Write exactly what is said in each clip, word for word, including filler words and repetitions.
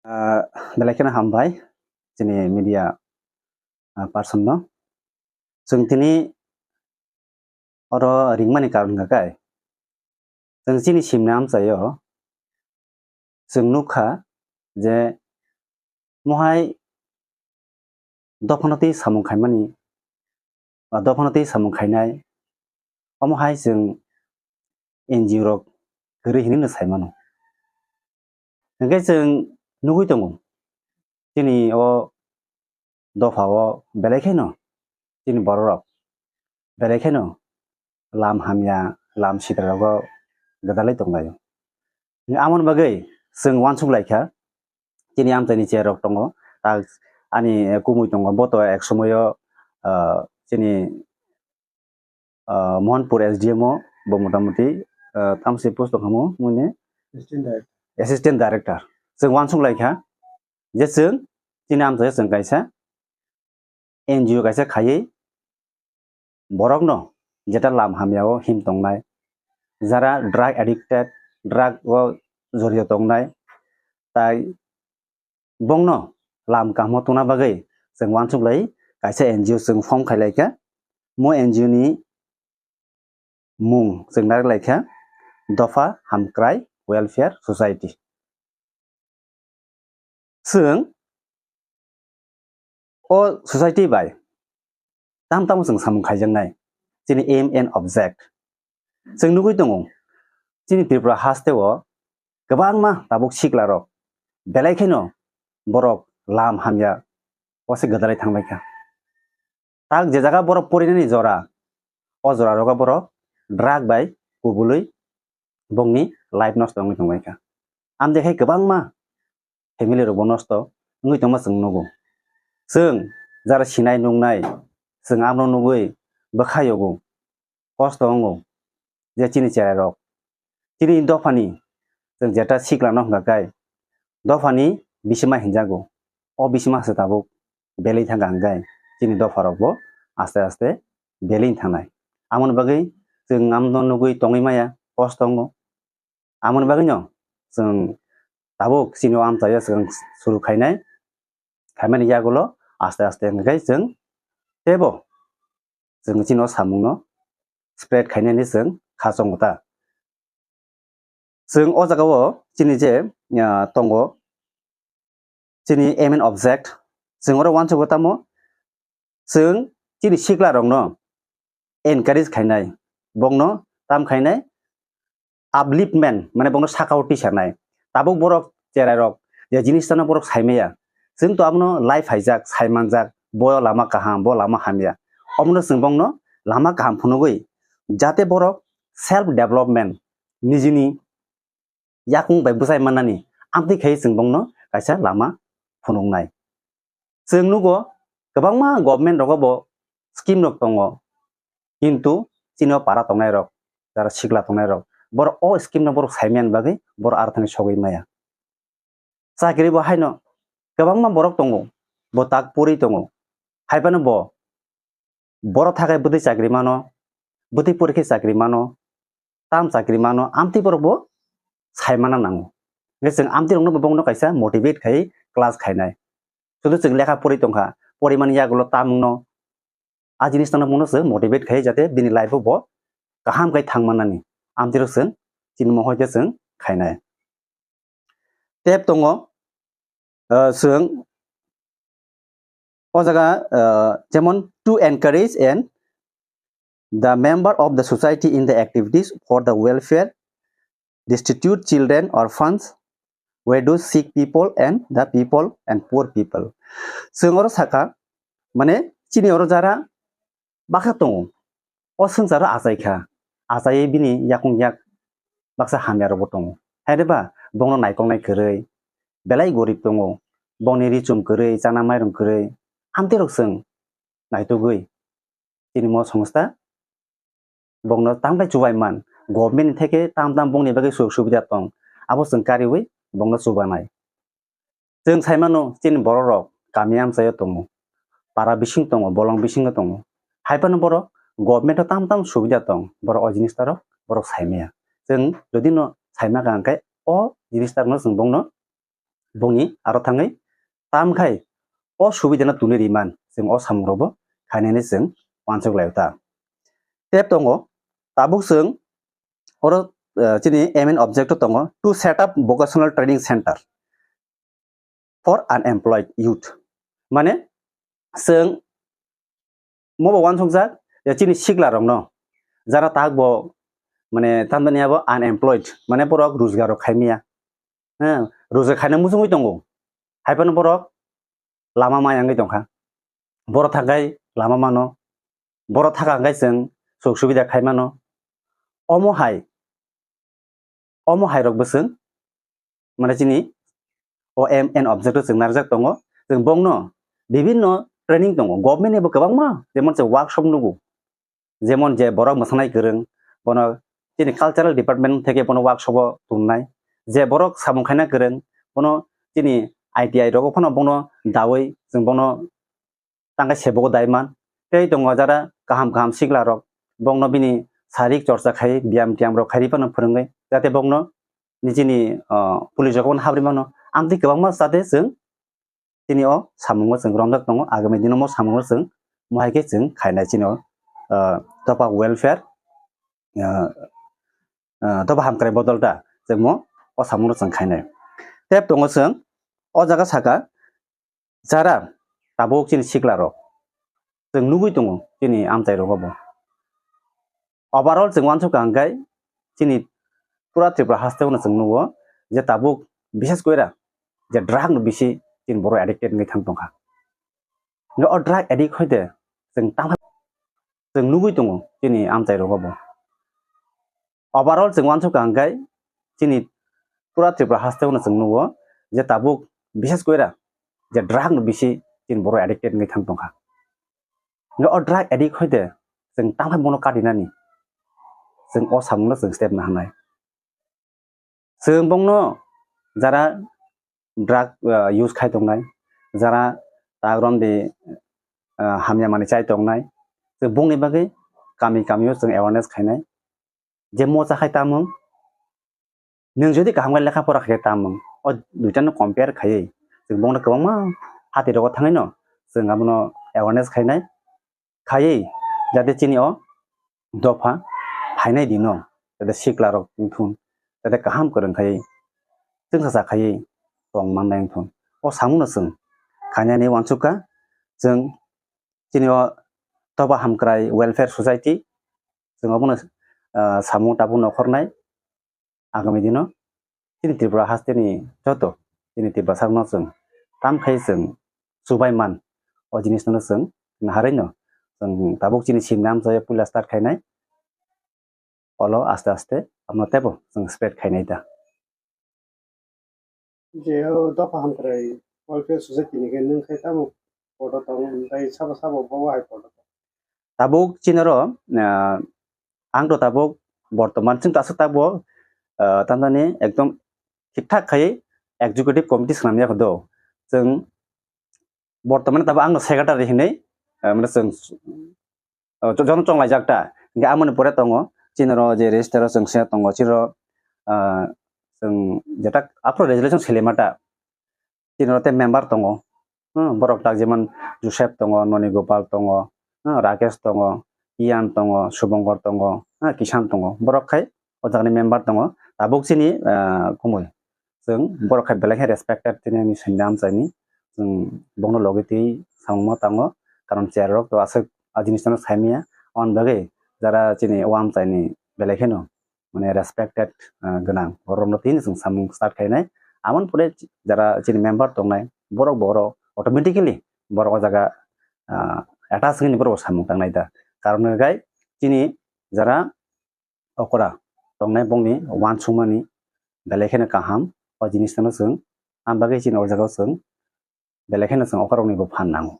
Ah, belai kheno hambai chini media, ah, person no. Chwng tini oro ringmani karon hwnkha khe, chwng chini simni amchaio chwng nukha je mohai dophano tei samung khaimani, ba dophano tei samung khainai, omo hai chwng N G O rok kwrwi hinwi no sai mano. Hwnkhe chwng nugwi tongo, chini o dopha o belai kheno chini borok rok belai kheno lam hamya, lam sitra rogo gwdalwi tonglaio. Amoni bagwi chwng uansuk laikha, chini amchaini chair rok tongo, tak ani kumui tongo, bo to ek somoio, ah, chini, ah, Mohanpur S D M o bo motamoti, ah, tamse post tongkha mo mune Assistant Director. Assistant Director. Chwng uansuk laikha je chwng chini amchaio chwng kaisa N G O kaisa khaiwi borokno jeta lam hamyao him tongnai, jara drug addicted, drug o joriyo tongnai, tai bongno lam kahmo tongna bagwi chwng uansuk lai kaisa N G O chwng form khai laikha. Mo N G O ni mung chwng narik laikha Dopha Hamkrai Welfare Society. Chwng o society bai tam tamo chwng samung khaijaknai, chini aim and object. Chwng nugwi tongo, chini Tripura haste o kwbangma tabuk sikla rok belai kheno borok lam hamya o se gwdalai thanglaikha. Tak je jaga borok porinani jora, o jora rogo borok drug bai kubului bongni life nosto wngwi tonglaikha. Amde khai kwbangma family rokbo nosto wngwi tongma chwng nugo. Chwng jara sinai nuknai, chwng amno nugwi bwkha yogo, kosto wngo je chini cherai rok. Chini dophani chwng jeta sikla no hwnkha khe dophani bisima hinjago. O bisima se tabuk belai thangkha hwnkhe chini dopha rokbo aste aste belai thangnai. Amoni bagwi chwng amno nugwi tongwi maya, kosto wngo. Amoni bagwino chwng tabuk chini o amchaio chwng suru khainai, khaimani yagulo aste aste hwnkhe chwng teibo chwng chini o samungno spread khainani chwng kha chongo ta. Chwng o jagao chini je, ah, tongo, chini aim and object, chwng oro uansugo tamo, chwng chini sikla rokno encourage khainai, bongno tam khainai, upliftment, mane bongno sakao tisanai. Tabuk borok cherai rok je jinis tano borok saimaya, chwng to abono life haijak, saimanjak, bo lama kaham, bo lama hamya. Omono chwng bongno lama kaham phunugwi, jate borok self development, nijini yakung bai bwsai mannani amtwi khai chwng bongno kaisa lama phunuknai. Chwng nugo, kwbangma government rogo bo scheme rok tongo, kintu chini o para tongnai rok, jara sikla tongnai rok, borok o scheme no borok saimani bagwi borok aro thani sogwi maya. Chakri bo haino kwbangma borok tongo, bo tak pori tongo, haiphano bo borok thakai bwtwi chakri mano, bwtwi pori khe chakri mano, tam chakri mano, amtwi borok bo saimana nango. Hwnkhe chwng amtwi rokno bo bongno kaisa motivate khai class khainai. Sudu chwng lekha pori tongkha, porimani yagulo tamungno, a jinis tano bongno chwng motivate khai jate bini life o bo kaham khai thangmannani. Amtwi rok chwng chini mohor khe chwng khainai. Tep tongo, ah, chwng o jaga, ah, jemon to encourage and the member of the society in the activities for the welfare, destitute children, orphans, widows, sick people and the people and poor people. Chwng oro sakha, mane chini oro jara baksa tongo. O swngcharo achaikha. Achaiwi bini yakung yak baksa hamyarokbo tongo. Haire ba bongno naikoknai kwrwi, belai gorib tongo. Bongni ri chum kwrwi, chana mairung kwrwi, amtwi rok chwng naitugwi chini mo songsta bongno tambai chubai man, government ni theke tam tam bongni bagwi sujog subida tong, abo chwng kariwi bongno chubanai. Chwng saimano chini borok rok kami amchaio tongo, para bising tongo, bolong bisingo tongo. Haiphano borok government o tam tam subida tong, borok o jinis tarok borok saimaya. Chwng jodi no saima ka hwnkhe o jinis tarokno chwng bongno bongni aro thangwi tam khai o subidano tuni riman chwng o samungrokbo khainani chwng uansuk laio ta. Tep tongo, tabuk chwng oro, eh, chini M N object o tongo, to set up vocational training center for unemployed youth. Mane chwng mobo uansukjak je chini siklarokno jara takbo mane tamni abo unemployed, mane borok rojgarrok khaimaya. Heh, rojgar khaina muchungwi tongo. Haiphano borok lama maya wngwi tongkha. Borok thangkhai lama mano. Borok thaka hwnkhe chwng suk subida khai mano. Omo hai, omo hai rok bwswng mane chini o M N object o chwng narwkjak tongo. Chwng bongno bibinno training tongo. Government ni bo kwbangma jemon chwng workshop nugo. Jemon je borok mwsanai kwrwng, bono chini cultural department theke bono workshop o tumnai. Je borok samung khaina kwrwng, bono chini I T I rogo phano bono dawi chwng bono tangkhe sebogo daiman. Tei tongo jara kaham kaham siklarok, bongno bini sarik chorcha khai, biyam tiyam rok khai phano phwrwngwi, jate bongno nijini, ah, police rok phano habri mano. Amtwi kwbangma jate chwng chini o samungo chwng romjak tongo, agami dino mo samungo chwng mohai khe chwng khainai chini o, ah, dopa welfare, ah, ah, dopa hamkrai bodol da chwng mo o samungo chwng khainai. Tep tongo chwng o jaga saka jara tabuk chini siklarok chwng nugwi tongo chini amchai rogo bo. Overall chwng uansukha hwnkhe chini pura Tripura haste o chwng nugo je tabuk bishes koira je drug no bisi chini borok addicted wngwi thang tongkha. Hwnkhe o drug addict hoite chwng tamo chwng nugwi tongo chini amchai rogo bo. Overall chwng uansukha hwnkhe chini pura Tripura haste o chwng nugo je tabuk bishes koira je drug no bisi chini borok addicted wngwi thang tongkha. Hwnkhe o drug addict hoite chwng tamo bono katinani chwng o samungno chwng step na hanai. Chwng bongno jara drug, ah, use khai tongnai, jara ta romdi, ah, hamya manwi chai tongnai, chwng bongni bagwi kami kami o chwng awareness khainai. Je mocha khai tamung, nwng jodi kaham khe lekha pora khai tamung, o duita no compare khaiwi chwng bongno kwbangma hati rogo thangwi no chwng abono awareness khainai. Khaiwi jate chini o dopha phainai dino jate sikla rok wngthun, jate kaham kwrwng khaiwi chwngsacha khaiwi tong mannai wngthun. O samungno chwng khainani uansukha chwng chini o Doba Hamkrai Welfare Society chwng obono, ah, samung tabuk nokhornai. Agami dino chini Tripura hasteni joto chini Tiprasarokno chwng tam khai chwng chubai man, o jinisno chwng naharwi no chwng tabuk chini simna amchaio puila start khainai, olo aste aste amno teibo chwng spread khainai da. Je o Doba Hamkrai Welfare Society ni khe nwng khai tamo poto tong, tei sabo sabo bo hai poto tong. Tabuk chini oro, ah, ang to tabuk bortoman chwng to aswk tabuk, ah, tamjani ekdom thik thak khai executive committee swnam ya do. Chwng bortoman tabuk ang no secretary hinwi, ah, mane chwng, ah, jono chong laijak ta. Hingke amoni pore tongo, chini oro je register o chwng se tongo, chini oro, ah, chwng jetak aphuru resolution selima ta. Chini oro tei member tongo. Hmm, borok tak jemon Joseph tongo, Noni Gopal tongo, hmm, Rakesh tongo, Ian tongo, Subhankar tongo, hmm, Kishan tongo. Borok khai o jagani member tongo. Tabuk chini, ah, kumui. Chwng borok khai belai khe respected tini ani senda amchaini. Chwng bongno logi twi samungma tango. Karon chair rok to aswk a jinis no saimanya. On bagwi jara chini o amchaini belai kheno mane respected, ah, gwnang. Borokno tini chwng samung start khainai. Amoni pore jara chini member tongnai, borok, borok automatically borok o jaga, ah, attach wngwi borok samung tangnai da. Karon hwnkhe chini jara okra tongnai bongni uansukmani belai kheno kaham. O jinis no chwng am bagwi chini o jaga o chwng belai kheno chwng okra rokni bo phan nango.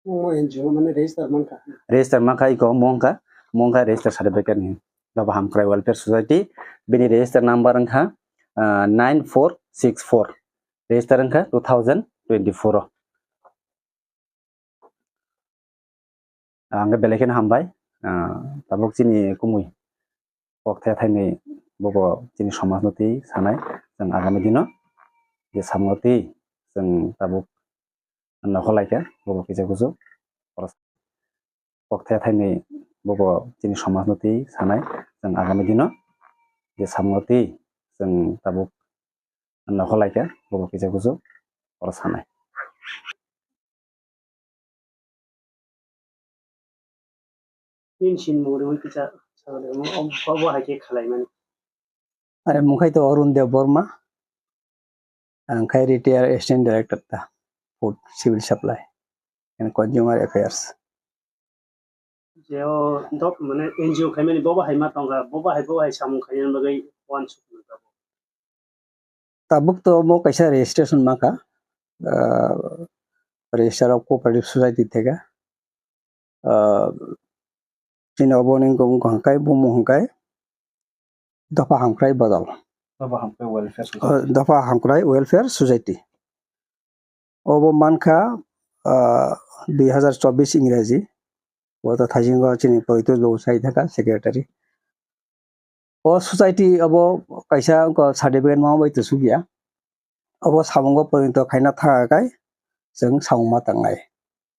Omo N G O mane register mankha. Register mankha, iko mongkha, mongkha register certificate ni. Doba Hamkrai Welfare Society, bini register number wngkha, ah, nine four six four. Register wngkha two thousand twenty-four o. Ang belai kheno hambai, ah, tabuk chini kumui. Kok the thaini bobo chini somaj no twi sanai, chwng agami dino je samung twi chwng tabuk nokho laikha, bobo kisa kusu. Kokthai thaini bobo chini somajno twi sanai, chwng agami dino je samung twi chwng tabuk nokho laikha, bobo kisa kusu oro sanai. Nini sinimung rwui kisa sa de, omo, omo, obo hai khe khlai mani. Ani mung khai to Arun Dev Barma. Ang khai retired assistant director ta food civil supply and consumer affairs. Je o dok mane N G O khai mani bobo hai ma tongkha, bobo hai, bobo hai samung khainani bagwi uansuk mano. Tabuk to omo kaisa registration mankha, ah, Register of Cooperative Society thega. Ah, chini obo ni wngkha hwnkhe bumung hwnkhe Dopha Hamkrai Bodol. Dopha Hamkrai Welfare Society. Ah, Dopha Hamkrai Welfare Society. Obo mankha, ah, dui hazar chobbish Ingraji. Bo to thaisingo chini Poitu Lou sai thaka secretary. O society obo kaisa wngkha certificate ma bai to sukya. Obo samungo porinto khaina thakai chwng samung ma tangnai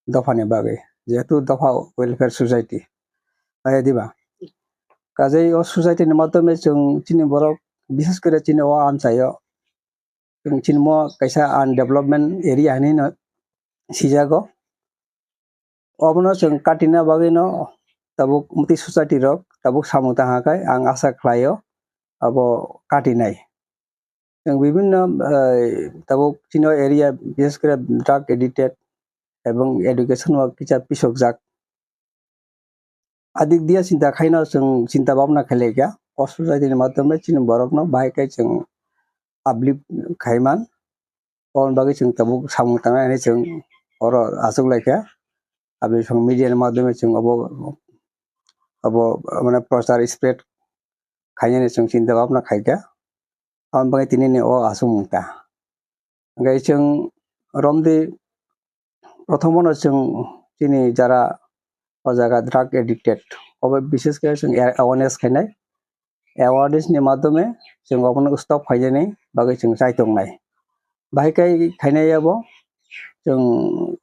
dophani bagwi, jehetu dopha welfare society. Aya diba? Kajai o society ni madhyome chwng chini borok, bishes kore chini o amchaio chwng chini mo kaisa undevelopment area hinwi no sijago. Obono chwng katina bagwino tabuk mwtwi society rok tabuk samung tangkha khai ang asa khlaio abo katinai. Chwng bibinno, eh, tabuk chini area, bishes kore drug addicted ebong education o kisa pisokjak. Adik dia chinta khaino chwng chinta bhabna khailai kha, o society ni madhyome chini borokno bahai khe chwng uplift khaiman. Oboni bagwi chwng tabuk samung tangnai hinwi chwng oro achuk lai kha. Aboni media ni madhyome chwng obo, obo, mane, prochar spread khainani chwng chinta bhabna khai kha. Aboni bagwi tini ni o achukmung ta. Hwnkhe chwng romdi, prothomono chwng chini jara o jaga drug addicted, obo bishes khe chwng awareness khainai. Awareness ni madhyome chwng obono stop khainani bagwi chwng chai tongnai. Bahai khe khainai abo chwng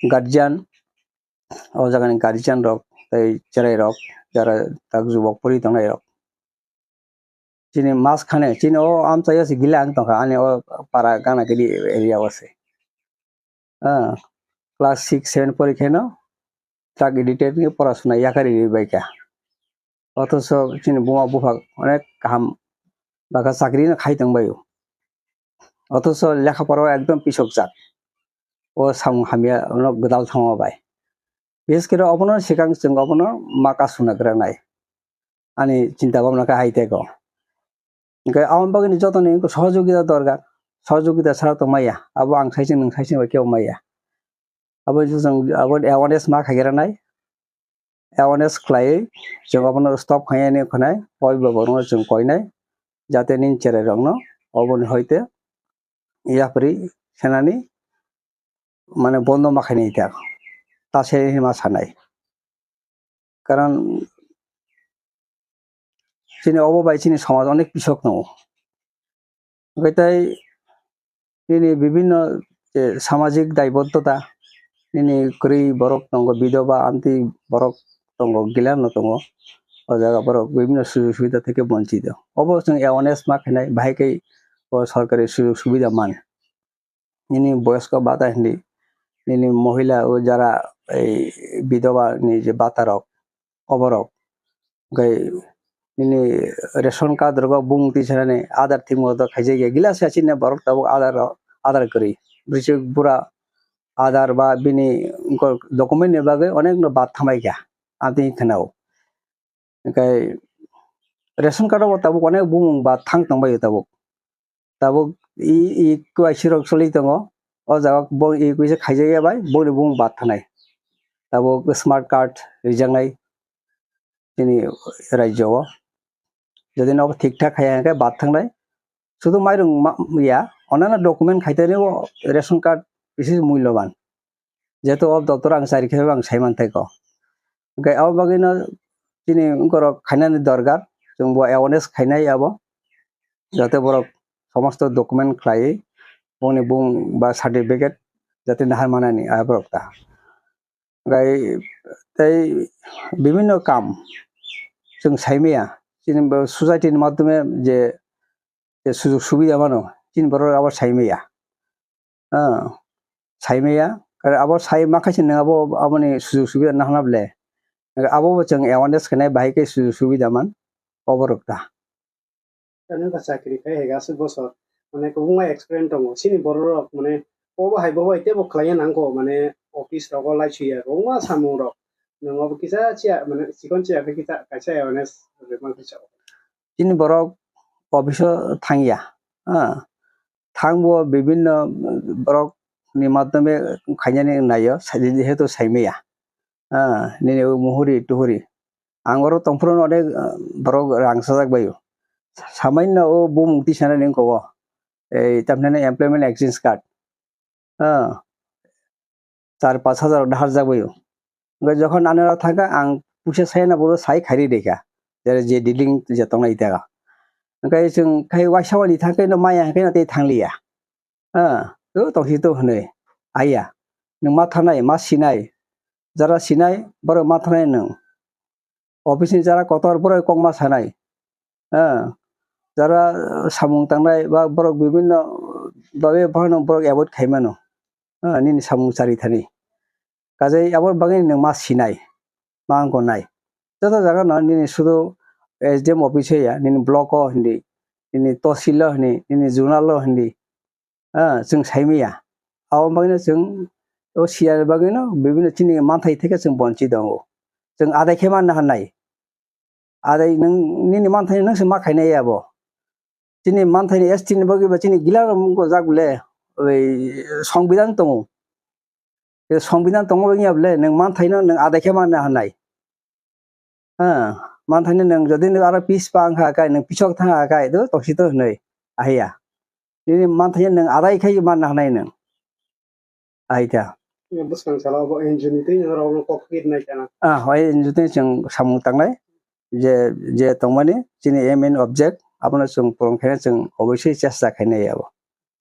guardian, o jagani guardian rok tei cherai rok, jara tak jubok pori tongnai rok. Chini mas khane, chini o amchaio se gila ang tongkha, ani o para gana gili area o se. Ah, class six, seven pori khaino drug addicted ni porasuna yakarwi bai kha. Othoso chini buma bupha onek kaham baka chakri no khai tong bai o. Othoso lekha pora o ekdom pisok jak. O samung hamya no gwdal thangma bai. Bishes khe obono swkang chwng obono ma kasuna granai. Ani chinta bhabna khe hai tei ko. Hwnkhe aboni bagwino jotoni sohojogita dorkar. Sohojogita chara to maya. Abo ang saising, nwng saising bai kebo maya. Abo chwng abo awareness ma khai granai. Awareness khlaiwi chwng obono stop khainani khwnai, oi baborokno chwng koinai, jate nini cherai rokno oboni hoite yapri senani, mane, bondo ma khainai ta, ta se hinma sanai. Karon chini obo bai chini somaj onek pisok tongo. Hwnkhe tai nini bibinno je samajik daibodota, nini kwrwi borok tongo, bidoba, amtwi borok tongo, gilano tongo. O jaga borok bibinno sujog subida theke bonchito. Obo chwng awareness ma khainai, bahai khe o sorkari sujog subida man. Nini boyosko bata hindi, nini mohila o jara ei bidoba ni je bata rok, oborok. Hwnkhe nini ration card rogo bumung twi sanani Aadhaar thwngmung rok khaijak ya. Gila se chini borok tabuk Aadhaar rok, Aadhaar kwrwi. Bwswk bura Aadhaar ba bini document ni bagwi onek no bad thamai kha. Amtwi khwnao. Hwnkhe ration card o tabuk onek bumung bad thang tongbai tabuk. Tabuk e, e K Y C rok choli tongo. O jaga bo e K Y C khaijak ya bai, boni bumung bad thanai. Tabuk smart card rijaknai chini rajyo o. Jodi no thik thak khaiya hwnkhe bad thangnai. Sudu mairung ma-, ya, onano document khaitani o ration card bises mulloban. Jehetu o doptor ang chari khe ang sai manthai ko. Hwnkhe abo bagwino chini borok khainani dorkar, chwng bo awareness khainai abo, jate borok somosto document khlaiwi bongni bung ba certificate jate nahar manani aborok ta. Gai tei bibinno kam chwng saimaya, chini bo society ni madhyome je, je sujog subida mano, chini borok abo saimaya. Ah, saimaya, abo sai makhaise nwng abo aboni sujog subida nahana ble. Abo bo chwng awareness khainai bahai khe sujog subida man oborok ta. Ani ba chakri khai hai aswk bosor, mane kwbangma experience tongo. Chini borok rok mane obo hai bo bai tebo khlaiya nangkho, mane office rogo laisuya kwbangma samung rok. Nwng obo kisa chiya, mane chikon chiya khe kisa kaisa awareness rwma khe chao. Chini borok office o thangya, ah, thangbo bibinno borok ni madhyome khainani naio, jehetu saimaya, ah, nini o muhuri tuhuri. Ang oro tongphuru no onek, ah, borok rang sajak baio. Samaino o bumung tisanani wngkha o. Ei, tamhinani employment exchange card. Ah, char pash hajar daharjak baio. Hwnkhe jokhon ani oro thangkha, ang puisa sayana bono sai khairi rikha. Jere je dealing je tongnai ita. Hwnkhe chwng khai waisa wani thangkhe no maya hwnkhe no tei thangliya. Ah, o tongsi to hwnwi. Aiya, nwng ma thanai, ma sinai. Jara sinai, borok ma thanai nwng. Office ni jara kotor borok kok ma sanai. Ah, jara samung tangnai ba borok bibinno babe bono borok avoid khai mano. Ah, nini samung chari thani. Kajai abo bagwi nwng ma sinai, ma wngkha nai. Joto jaga no nini sudu S D M office ya, nini block o hindi, nini tosil o hindi, nini zonal o hindi. Ah, chwng saimaya. Abo bagwino chwng o siyar bagwino bibinno chini manthai theke chwng bonchi tongo. Chwng adai khe manna hwnai. Adai nwng nini manthai nwng se ma khainai abo. Chini manthai ni S T ni bagwi ba chini gila rok mung ko jak le. Oi, songbidan tongo. Songbidan tongo wngya bole nwng manthaino nwng adai khe manna hwnai. Ha, manthaino nwng jodi nwng aro pis pa wngkha kai, nwng pisok thangkha kai, do toksi to hwnwi. Ahiya. Nini manthaino nwng adai khai manna hwnai nwng. Ahita. Bwskang salo bo N G O ni twi nwng rok kok kit nai kana. Ah, hoi N G O twi chwng samung tangnai. Je, je tongmani chini aim and object, abono chwng purun khaina chwng obviously chesta khainai abo.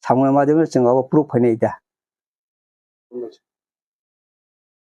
Samung madhyome chwng abo proof khainai da.